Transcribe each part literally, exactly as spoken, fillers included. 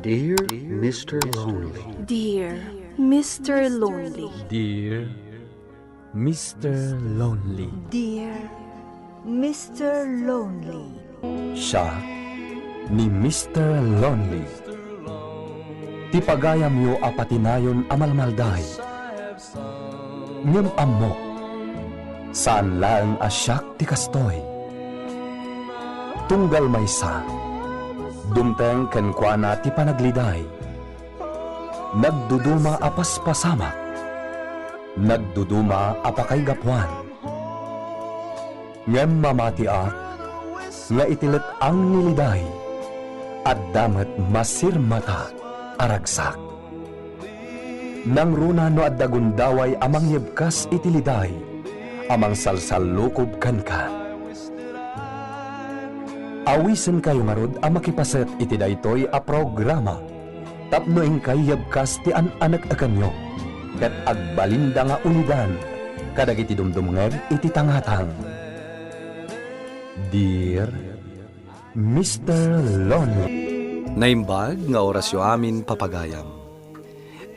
Dear Mister Lonely. Dear Mister Lonely. Dear Mister Lonely. Dear Mister Lonely. Siak ni Mister Lonely. Ti pagayamyo a patinayon a malmalday. Ngem ammok, saan laeng a siak ti kastoy. Tunggal maysa, dumteng kenkuana ti panagliday. Nagduduma a paspasamak. Nagduduma a pakaigapuan. Ngem mamatiak nga iti let-ang ni liday, adda met masirmata a ragsak. Nangruna no adda gundaway a mangyebkas iti liday a mangsalsallukob kenka. Awisenkayo ngarud a makipaset iti daytoy a programa tapno inkay yebkas ti an-aneknekanyo ket agbalinda nga ulidan kadagiti dumdumngeg iti tangatang. Dear Mister Lonely. Naimbag nga orasyo amin, papagayam.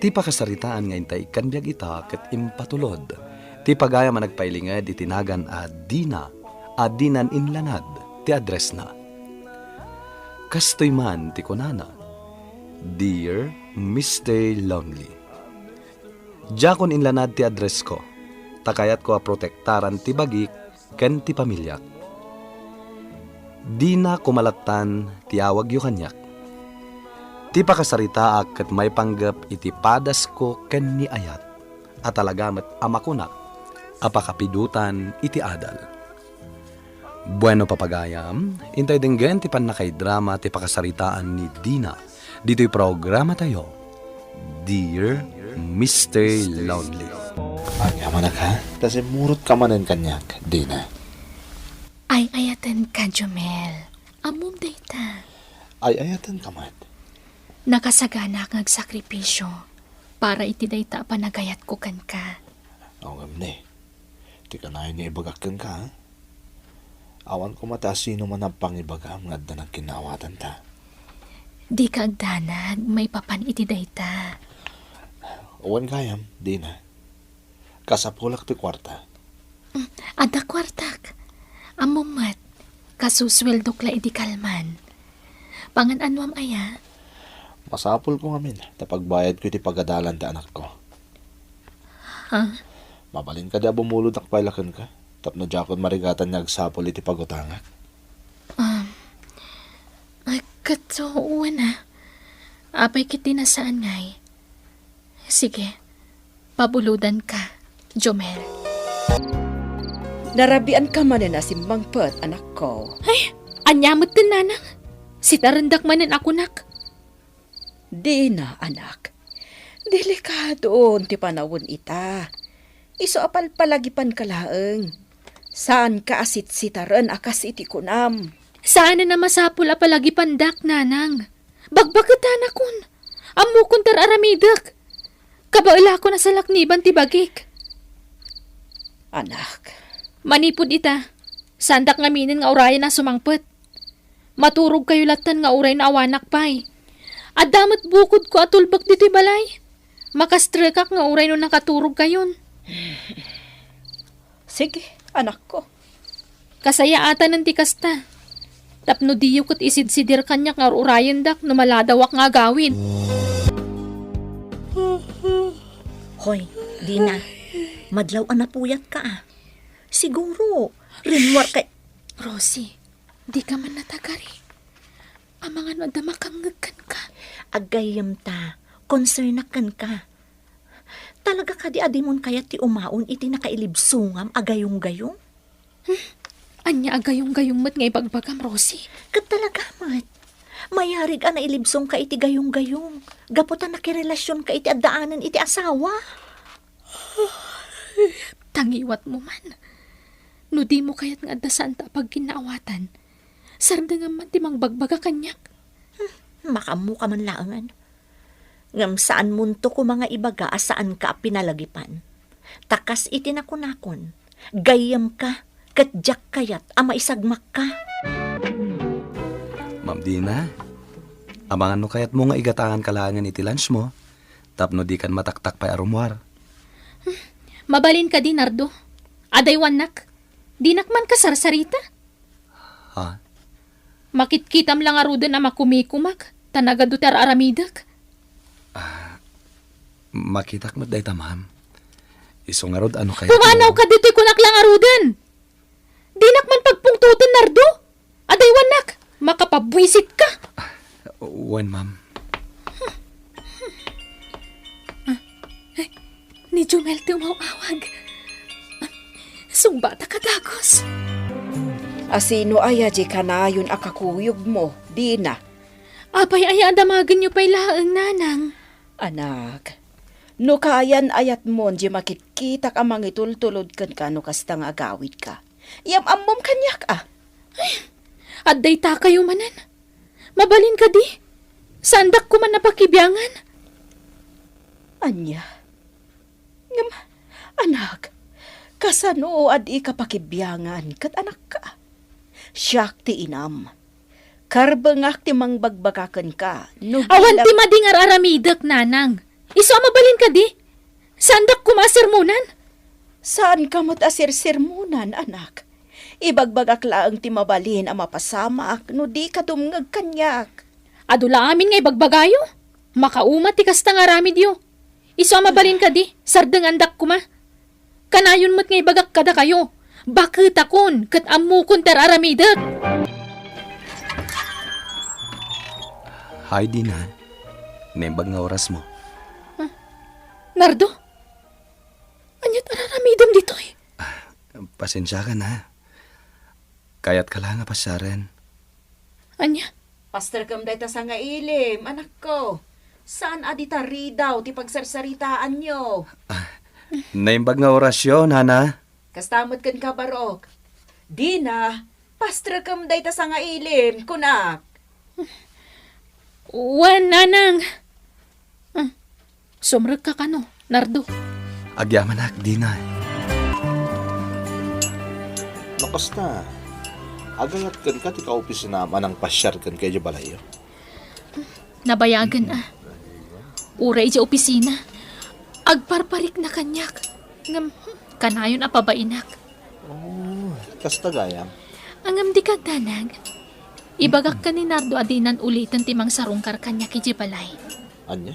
Ti pakasaritaan nga intay ikkan biag ita ket impatulod ti pagayam a nagpailinged iti nagan a Dina a dinan inlanad ti addressna. Kastoy man ti kunana, "Dear Mister Lonely, diakon inlanad ti addressko, ta kayatko a protektaran ti bagik ken ti pamiliak. Dina koma lattan ti awagyo kaniak. Ti pakasaritaak ket maipanggep iti padasko ken ni ayat a talaga met a makunak a pakapidotan iti adal." Bueno, papagayam, intay denggen ti pannakaidrama ti pakasaritaan ni Dina ditoy programatayo, Dear Mister Lonely. Agyaman a ka, ta simmurotka manen kaniak, Dina. Ay-ayatenka, Jomel. Ammom dayta. Ay-ayatenka met. Nakasaganaak nga agsakripisyo para iti dayta a panagayatko kenka. Ngem ne, ti kanayon nga ibagak kenka, ha? Awan koma ti asino man a pangibagam nga adda nagkinnaawatanta. Dika agdanag maipapan iti dayta. Wen gayam, Dina. Kasapulak ti kuarta. Mm, adda kuartak. Ammom met, kasusueldok la idi kalman. Pangan-anuam aya? Masapulko ngamin ta pagbayadko iti pagadalan ti anakko. Ha? Mabalin kadi a bumulodak pay la kenka tapno diakon marigatan nga agsapul iti pagutangak? Um, ay, kato, wen a. Apay ket di na saan ngay. Sige, pabulodanka, Jomel. Narabianka manen a simmangpet, anakko. Ay, ania metten, nanang? Sitarendak manen a kunak. Dina, anak. Delikadon ti panawen ita. Isu a palpalagipanka laeng. Saanka a sitsitaren a kas iti kunam. Saanen a masapul a palagipandak, nanang. Bagbagetanakon. Ammokon ti ar-aramidek. Kabaelakon a salakniban ti bagik. Anak. Manipud ita, saandak ngaminen nga urayen a sumangpet. Maturogkayo lattan nga uray no awanak pay. Adda met bukodko a tulbek ditoy balay. Makastrekak nga uray no nakaturogkayon. Sige, anakko. Kasayaatanen ti kasta. Tapno diyo ket isidsidir kaniak nga ur-urayendak no maladawak nga agawid. Hoy, Dina, madlaw a napuyatka a. Siguro, rinwarka. Rosie, dika man natagari. Amangan no adda makangngeg kenka. Aggayyemta, concernak kenka. Talaga kadi a dimon kayat ti umaon iti nakailibsongam a gayonggayong? Hmm, ania a gayonggayong met nga ibagbagam, Rosie? Ket talaga met. Mayarig a nailibsongka iti gayonggayong gapu ta nakirelasionka iti addaanen iti asawa. Tangiwatmo man. No dimo kayat nga adda saanta a pagkinnaawatan, sardengam man ti mangbagbaga kaniak. Hmm, makaammoka man laengen. Ngem saanmonto koma nga ibaga a saanka a pinalagipan. Ta kas iti nakunakon, gayyemka ket diak kayat a maisagmakka. Ma'am Dina, Amangan no kayatmo nga igatanganka laengen iti lunch mo, tapno dikan mataktak pay a rummuar. Mabalin kadi, Nardo? Adaywannak. Dinak man kasarsarita. Ha? Makitkitam la ngaruden a makumikumak, ta nagadu ti ar-aramidek. Ah, makitak met dayta, ma'am. Isu ngarud, ano kayatmo? Pumanawka ditoy kunak la ngaruden! Dinak man pagpungtoten, Nardo! Adaywannak! Makapabuisitka! Wen, ma'am. Ni Jumel ti umaw-awag. Sungbatak a dagus. A sino aya diay kanayon a kakuyogmo, Dina? Apay aya a damagenyo pay laeng, nanang? Anak, no kayan-ayatmon diay makitkitak a mangitultulod kenka no kasta nga agawidka, yam-ammom kaniak a. Ay, adda itakayo manen. Mabalin kadi? Saandak koma a pakibiangan. Ania? Ngem, anak, kasano a dika pakibiangan ket anakka? Siak ti inam. Karbengak ti mangbagbaga kenka no awan bilang ti madi nga ar-aramidek, nanang. Isu a mabalin kadi? Saandak koma a sermonan? Saanka met a sersermonan, anak. Ibagbagak laeng ti mabalin a mapasamak no dika dumngeg kaniak. Adu la amin nga ibagbagayo. Makauma ti kasta nga aramidyo. Isu a mabalin kadi, sardengandak koma. Kanayon met nga ibagak kadakayo, baketakon ket ammokon ti ar-aramidek. Hi, Dina. Naimbag nga orasmo. Ah, Nardo? Ania ti ar-aramidem ditoy? Ah, pasensiakan, ha. Kayatka la nga pasiaren. Ania? Pasterkem dayta sangailim, anakko. Saan a dita ridaw ti pagsarsaritaanyo. Ah, naimbag nga orasyo, nana. Kasta met kenka, Barok. Dina, pasterkem dayta sangailim, kunak. Wen, nanang. Hmm. Sumrekka kano, Nardo? Agyamanak, Dina. No kasta, agayat kenka ti kaopisinaam a nangpasiar kenka idiay balayyo? Nabayagen a. Uray idiay opisina, agparparikna kaniak. Ngem, hmm, kanayon a pabainak. Oh, kasta gayam. Ngem dika agdanag. Ibagak ken ni Nardo a dinan uliten ti mangsarungkar kaniak idiay balay. Ania?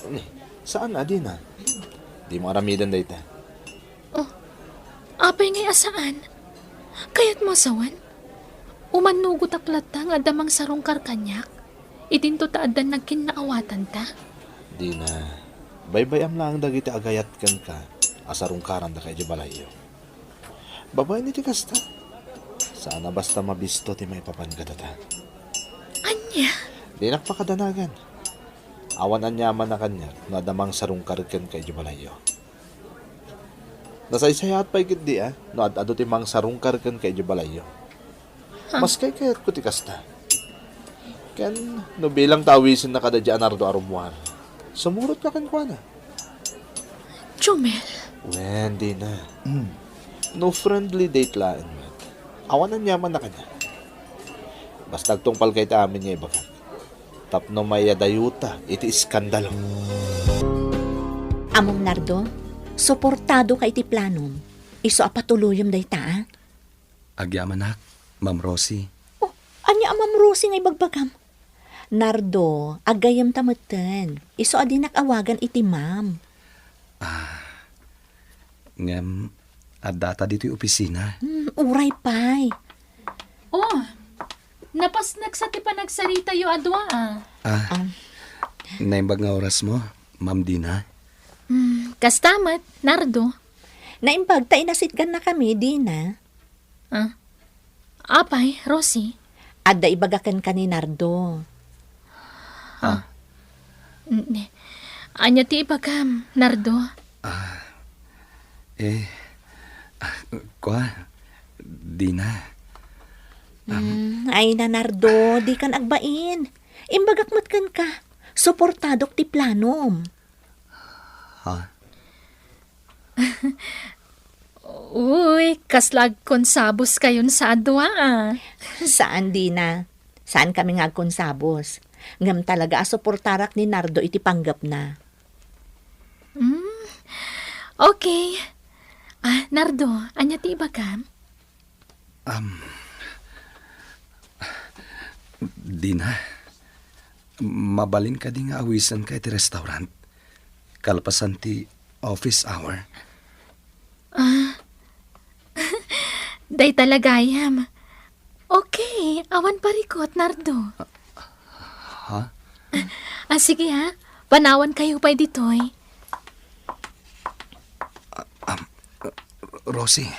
Ni, saan a dina? Dimo aramiden dayta. Oh, apay ngay a saan? Kayatmo a sawen? Umannugotak latta nga adda mangsarungkar kaniak. Idinto ta addan nagkinnaawatanta. Dina, baybay-am laeng dagiti agayat kenka a sarungkarandaka idiay balayyo. Babaen iti kasta, saan a basta mabisto ti maipapan kadata. Ania? Dinak pakadanagan. Awan aniaman a kaniak no adda mangsarungkar kenka idiay balayyo. Nasaysayaat pay ketdi a no ad-adu ti mangsarungkar kenka idiay balayyo. Ha? Maskay kayatko ti kasta. Ken no bilang ta awisenna kadadia a Nardo a rummuar, sumurotka kenkuana. Jomel. Wen, Dina. Mm. No friendly date laeng met, awan aniaman a kaniak. Basta agtungpalka iti amin nga ibagak tapno maiadayota iti iskandalo. Ammom, Nardo, suportadoka iti planom. Isu a patuloyem dayta, a? Agyamanak, Ma'am Rosie. Oh, ania a Ma'am Rosie nga ibagbagam? Nardo, aggayemta metten. Isu a dinak awagan iti ma'am. Ah, ngem, addata ditoy opisina. Hmm, uray pay. Oh, napasneksa ti panagsaritayo a dua, a. Ah, Um. Naimbag nga orasmo, Ma'am Dina. Hmm, kasta met, Nardo. Naimbag ta inasiddannakami, Dina. Ah. Apay, Rosie? Adda ibaga kenka ni Nardo. Ah. Ah. N-, ania ti ibagam, Nardo? Ah. Eh, ah, kua, Dina. Am. Hmm, ay na, Nardo, dikan agbain. Imbagak met kenka, suportadok ti planom. Ha? Uy, kasla agkonsaboskayon sa a dua, a. Saan, Dina. Saankami nga agkonsabos. Ngem talaga a suportarak ni Nardo iti panggepna. Mm, okay. Ah, Nardo, ania ti ibagam? Um, Dina, mabalin kadi nga awisenka iti restaurant kalpasan ti office hour? Ah, dayta la gayam. Okay, awan parikut, Nardo. Ha? Ah, sige ha. Panawankayo pay ditoy. Am, Rosie,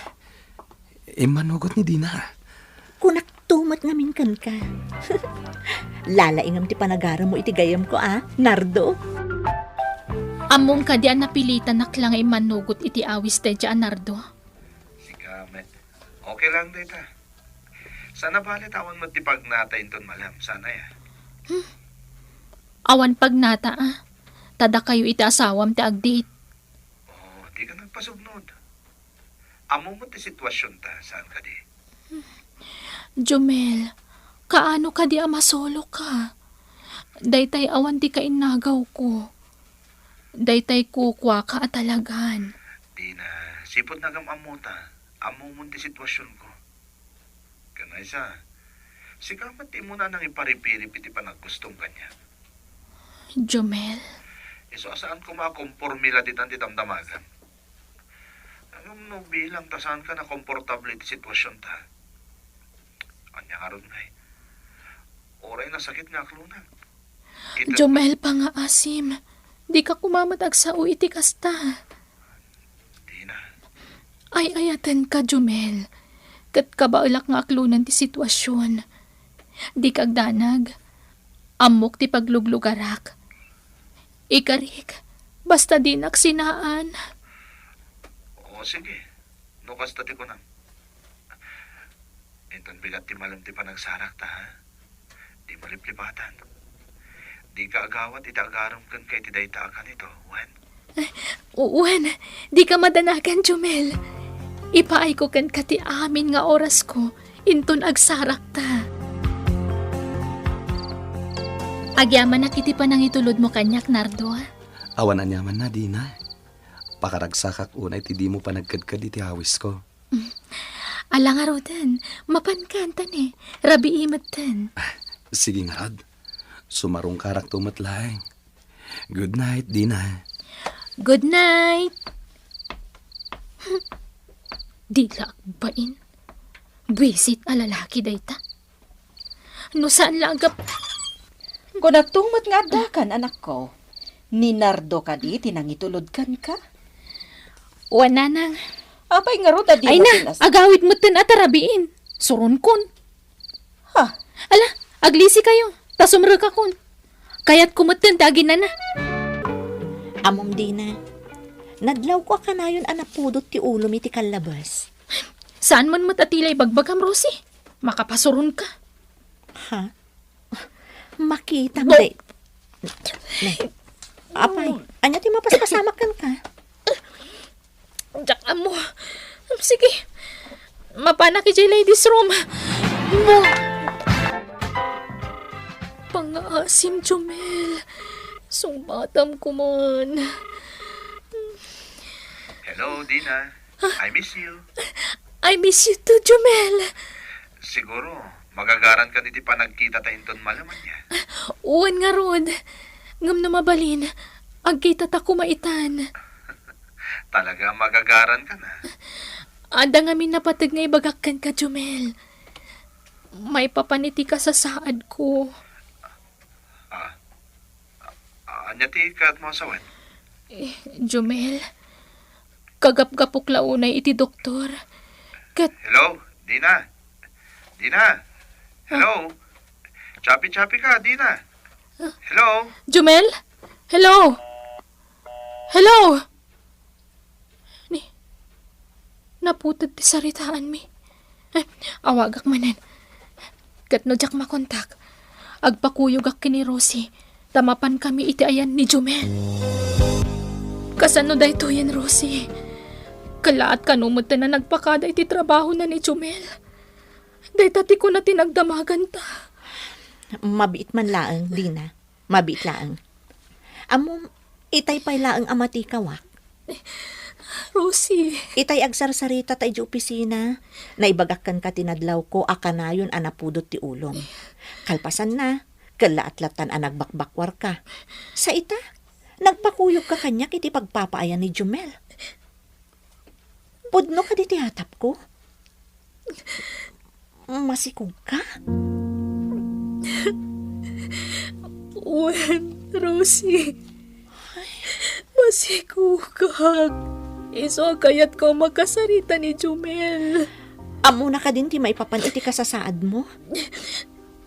immanugot ni Dina. Kunak to met ngamin kenka. Lalaingem ti panagaremmo iti gayamko, a, Nardo. Ammom kadi a napilitanak la nga immanugot iti awis daydiay a Nardo? Sika met. Okay lang dayta. Saan a bale ta awan met ti pagnata inton malem, saan aya? Hmm. Awan pagnata, a. Ta dakayo iti asawam ti agdate. Oh, dika nagpasugnod. Ammom met ti situasionta, saan kadi? Jumel, kaano kadi a masoloka? Daytay awan ti kainnagawko. Daytay kukuaka a talagan. Dina, sipud nagam-ammota, ammomon ti situasionko. Ken maysa, sika met ti immuna a nangiparipirip iti panagkustom kaniak. Jumel. Isu a saan koma a komporme la ditan ti damdamagam. Ngem no bilang ta saanka nakomportable iti situasionta, ania ngarud ngay? Uray nasakit nga aklonak. Ita- Jumel, pangaasim. Dika koma met agsao iti kasta. Dina. Ay-ayatenka, Jumel. Ket kabaelak nga aklonen ti situasion. Dika agdanag. Ammok ti pagluglugarak. Ikarik, basta dinak sinaan. O, sige. No kasta ti kunam. Inton bigat ti malem ti panagsarakta, ha? Di maliplipatan. Dika agawat iti agarem kenka iti dayta a kanito, wen? Wen, dika madanagan, Jumel. Ipaayko kenka ti amin nga orasko inton agsarakta. Agyamanak iti panangitulodmo kaniak, Nardo. Awan aniamanna, Dina. Pakaragsakak unay ti dimo panagkedked iti awisko. Ala ngaruden, mapanka, Anthony. Rabii metten. Sige ngarud. Sumarungkarakto met laeng. Good night, Dina. Good night. Di la agbain. Buisit a lalaki dayta. No saan la agap- Kunakto met nga addakan, anakko. Ni Nardo kadi ti nangitulod kenka? Wen, nanang. Apay ngarud a di Ay na, matinas- agawid metten a tarabiin. Suronkon. Ha? Ala, aglisikayo. Ta sumrekakon. Kayatko metten ti aginana. Ammom, Dina. Nadlawko a kanayon a napudot ti ulom iti kallabes. Saan man met a ti la ibagbagam, Rosie. Makapasuronka. Ha? Makitam, Bo- day. Ne. Apay, ania ti mapaspasamak kenka? Diak ammo. Sige. Mapanak idiay ladies room. Bo- Pangaasim, Jumel. Sungbatam koman. Hello, Dina. I miss you. I miss you too, Jumel. Siguro, magagaran ka iti panagkita ta inton malem aya. Wen ngarud. Ngem no mabalin, agkita ta koma itan. Talaga, magagaran ka na. Adda ngamin napateg nga ibagak kenka, Jumel. Maipapan iti kasasaadko. Ah, a-, ania ti kayatmo a sawen? Eh, Jumel, kagapgapok la unay iti doktor. Ket Hello, Dina? Dina? Hello? Chapi-chapi ka, Dina? Hello? Jumel? Hello? Hello? Ni, naputed ti saritaanmi. Eh, awagak manen. Ket no diak makontak, agpakuyogak ken ni Rosie, ta mapankami iti ayan ni Jumel. Kasano daytoyen, Rosie? Kellaat kano metten a nagpakada iti trabahona ni Jumel. Dayta ti kuna ti nagdamaganta. Mabiit man laeng, Dina. Mabiit laeng. Ammom, itay pay laeng a matikawak. Rosie. Itay agsarsarita ta idiay opisina, naibagak kenka ti nadlawko a kanayon a napudot ti ulom. Kalpasanna, kellaat lattan a nagbakbakwarka. Sa ita, nagpakuyogka kaniak iti pagpapaayan ni Jumel. Pudno kadi ti atapko? Masikogka? Wen, Rosie. Masikogak. Isu a kayatko a makasarita ni Jumel. Ammona kadin ti maipapan iti kasasaadmo?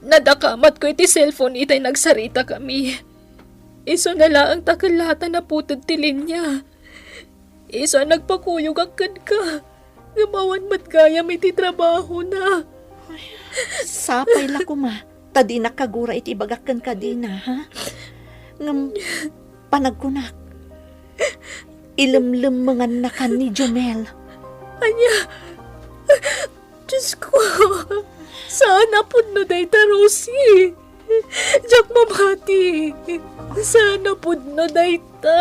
Nadakamatko iti cellphone itay nagsaritakami. Isuna laeng ta kellaatan a naputod ti linia. Isu a nagpakuyogak kenka. Ngem awan met gayam iti trabahona. Sapay la koma, ta dinak kagura iti ibagak kenka, Dina, ha? Ngem panagkunak, ilemlemmengannakan ni Jumel. Ania? Diosko, saan a pudno dayta, Rosie. Diak mamati. Saan a pudno dayta.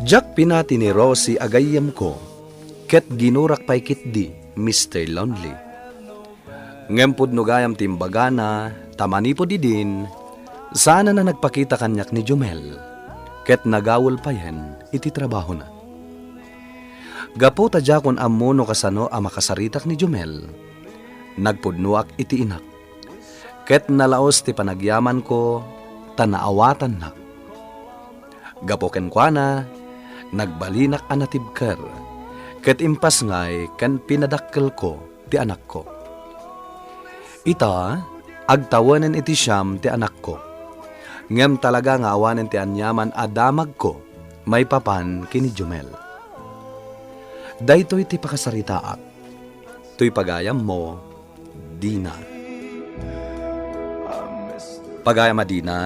Diak pinati ni Rosie a gayyemko, ket ginurak pay ketdi, Mister Lonely. Ngem pudno gayam ti imbagana, ta manipud idin, saan a nagpakita kaniak ni Jumel, ket nagawel payen iti trabahona. Gapu ta diakon ammo no kasano a makasaritak ni Jumel, nagpudnoak iti inak, ket nalaos ti panagyamanko ta naawatannak. Gapu kenkuana, nagbalinak a natibker, ket impasngay ken pinadakkelko ti anakko. Ita, agtawenen iti siam ti anakko. Ngem talaga nga awanen ti aniaman a damagko maipapan ken ni Jumel. Daytoy ti pakasaritaak. Toy pagayammo, Dina. Pagayam a Dina,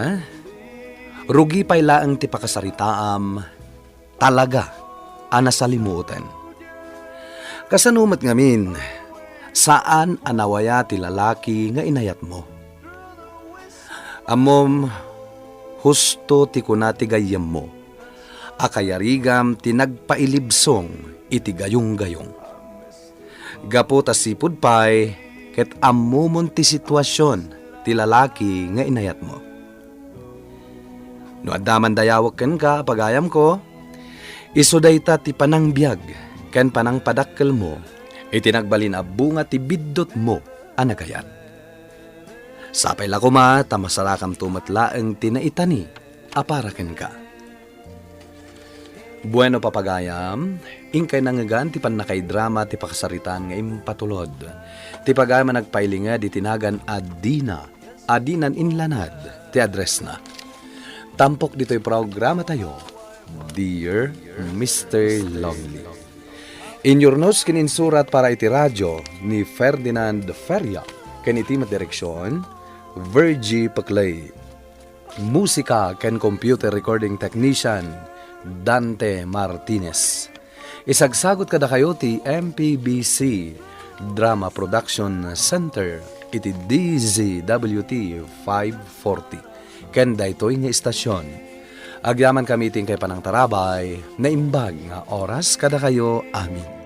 rugi pay laeng ti pakasaritaam, talaga a nasalimuoten. Kasano met ngamin, saan a nawaya ti lalaki nga inayatmo? Ammom, husto ti kuna ti gayyemmo, a kayarigam ti nagpailibsong iti gayunggayong. Gapu ta sipud pay ket ammomon ti situasion ti lalaki nga inayatmo. No adda man dayawek kenka, pagayamko, isu dayta ti panangbiag ken panangpadakkelmo iti nagbalin a bunga ti biddutmo a nagayat. Sapay la koma ta masarakamto met laeng ti naitani a para kenka. Bueno, papagayam, inkay nangngegan ti pannakaidrama ti pakasaritaan nga impatulod. Ti pagayam a nagpailinged iti nagan a Dina, a dinan inlanad ti addressna. Tampok ditoy programatayo, Dear Mister Lonely. Inyurnos ken insurat para iti radio ni Ferdinand Feria ken iti met direksion, Virgie Peclay. Musika ken computer recording technician, Dante Martinez. Isagsagut kadakayo ti M P B C Drama Production Center iti D Z W T five forty. Ken daytoy nga istasion, agyamankami iti inkay panangtarabay, naimbag nga oras kadakayo amin.